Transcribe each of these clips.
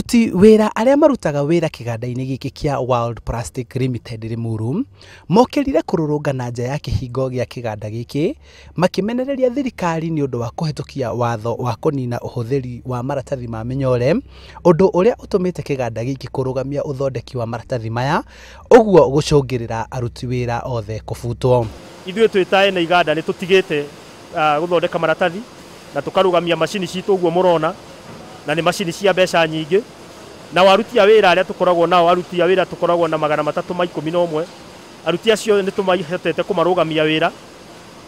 Aruti wĩra arĩa marutaga wĩra kĩganda-inĩ gĩkĩ kĩa World Plastic Limited Limuru mokĩrire kũrũrũngana nja ya kĩhingo gĩa kĩganda gĩkĩ makĩmenereria thirikari nĩ ũndũ wa kũhetũkia watho wa kũnina ũhũthĩri wa maratathi ma mĩnyore, ũndũ ũrĩa ũtũmĩte kĩganda gĩkĩ kũrũgamia ũthondeki wa maratathi maya, ũguo gũcũngĩrĩra aruti wĩra othe kũbutwo. Ithuĩ twĩ ta ene iganda nĩ tũtigĩte gũthondeka maratathi na tũkarũgamia macini citũ ũguo mũrona, na nĩ macini cia mbeca nyingĩ. Na aruti a wĩra arĩa tũkoragwo nao, aruti a wĩra tũkoragwo na 311, aruti acio nĩ tũmahotete kũmarũgamia wĩra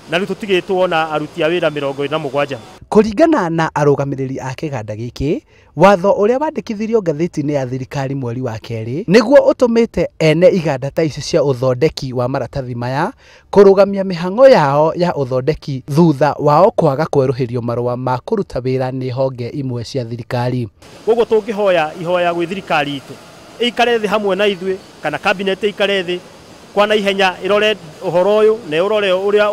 na rĩu tũtigĩtwo na aruti a wĩra 47. Kũringana na arũgamĩrĩri a kĩganda gĩkĩ, watho ũrĩa wandĩkithirio ngathĩti-inĩ ya thirikari mweri wa kerĩ nĩguo ũtũmĩte ene iganda ta ici cia ũthondeki wa maratathi maya kũrũgamia mĩhang'o yao ya ũthondeki thutha wao kwaga kwerũhĩrio marũa ma kũruta wĩra nĩ honge imwe cia thirikari. Koguo tũngĩhoya ihoya gwĩ thirikari itũ ĩikare thĩ hamwe na ithuĩ, kana cabinet ĩikare thĩ kwa na ihenya ĩrore ũhoro ũyũ na ĩrore ũrĩa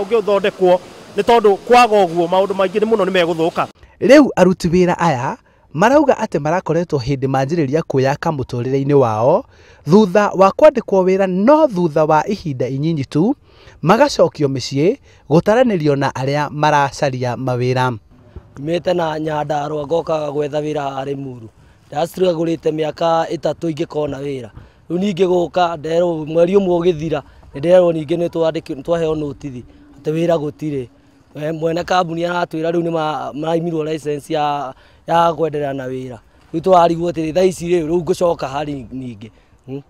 ũngĩthondekwo, nĩ tondũ kwaga ũguo maũndũ maingĩ mũno nĩ megũthũka. Rĩu aruti wĩra aya marauga atĩ marakoretwo hĩndĩ manjĩrĩria kwĩyaka mũtũrĩre-inĩ wao thutha wa kwandĩkwo wĩra, no thutha wa ihinda inyinyi tu magacokio mĩciĩ gũtaranĩrio na arĩa maracaria mawĩra. Nyumĩte na Nyandarũa ngokaga gwetha wĩra haha Limuru, ndastruggle mĩaka 3 ingĩkona wĩra. Rĩu ningĩ gũka nderwo mweri ũmwe ũgĩthira nĩ nderwo ningĩ nĩ twaheo notithi atĩ wĩra gũtirĩ. Mwene kambuni aratwĩra rĩu nĩ maraimirwo license ya kwenderea na wĩra. Rĩu tũrarigwo atĩrĩ thaa ici rĩu ngũcoka harĩ ningĩ. Rĩu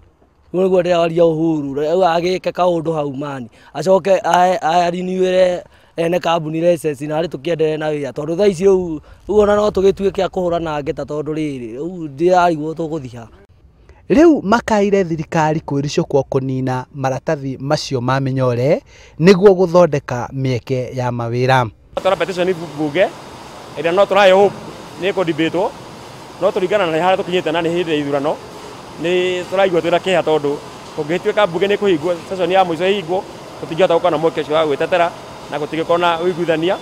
nĩguo ndĩraria Uhuru rĩu agĩke kaũndũ hau mani acoke arinywĩre ene kambuni license na arĩ tũkĩendelee na wĩra, tondũ thaa ici rĩu ona no tũgĩtuĩke a kũhũrana ngeta, tondũ rĩrĩ rĩu ndĩrarigwo tũgũthiĩ ha. Rĩu makaire thirikari kwĩricũkwo kũnina maratathi macio ma mĩnyore nĩguo gũthondeka mĩeke ya mawĩra. Twara petition bunge ĩrĩa no tũrahe hope nĩ ĩkũ-debatwo, no tũringana na harĩa tũkinyĩte na nĩ hĩndĩ ya ithurano nĩ tũraigua twĩna kĩeha, tondũ kũngĩtuĩka bunge nĩ kũhingwo, session ya mũico ĩhingwo, tũtingĩhota gũkorwo na mweke ũcio wa gwĩtetera na gũtingĩkorwo na ũiguithania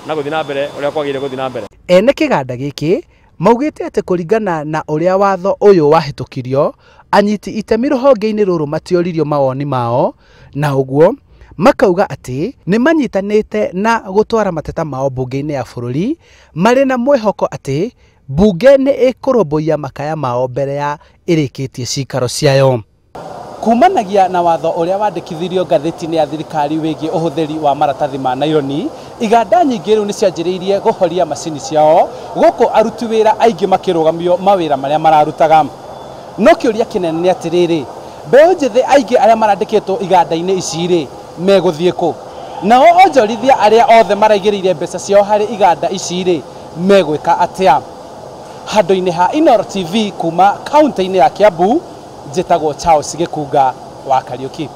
na gũthiĩ na mbere ũrĩa kwagĩrĩire gũthiĩ na mbere. Ene kĩganda gĩkĩ maugĩte atĩ kũringana na ũrĩa watho ũyũ wahĩtũkirio, anyiti itemi rũhonge-inĩ rũrũ matioririo mawoni mao, na ũguo makauga atĩ nĩ manyitanĩte na gũtwara mateta mao mbunge-inĩ ya bũrũri marĩ na mwĩhoko atĩ mbunge nĩ ĩkũrũmbũiya makaya mao mbere ya ĩrĩkĩtie cikaro ciayo. Kumanagia na watho ũrĩa wandĩkithirio ngathĩti-inĩ ya thirikari wĩgiĩ ũhũthĩri wa maratathi ma naironi, iganda nyingĩ rĩu nĩ cianjĩrĩirie kũhoria macini ciao, gũkũ aruti wĩra aingĩ makĩrũgamio mawĩra marĩa mararutaga. No kĩũria kĩnene nĩ atĩrĩrĩ, mbeũ njĩthĩ aingĩ arĩa marandĩkĩtwo iganda-inĩ ici rĩ, megũthiĩ kũ? Nao onjorithia arĩa othe maraigĩrĩire mbeca ciao harĩ iganda ici rĩ, megwĩka atĩa? Handũ-inĩ ha Inooro TV kuma kaunti-inĩ ya Kiambu, njĩtagwo Charles Gĩkunga wa Kariũki.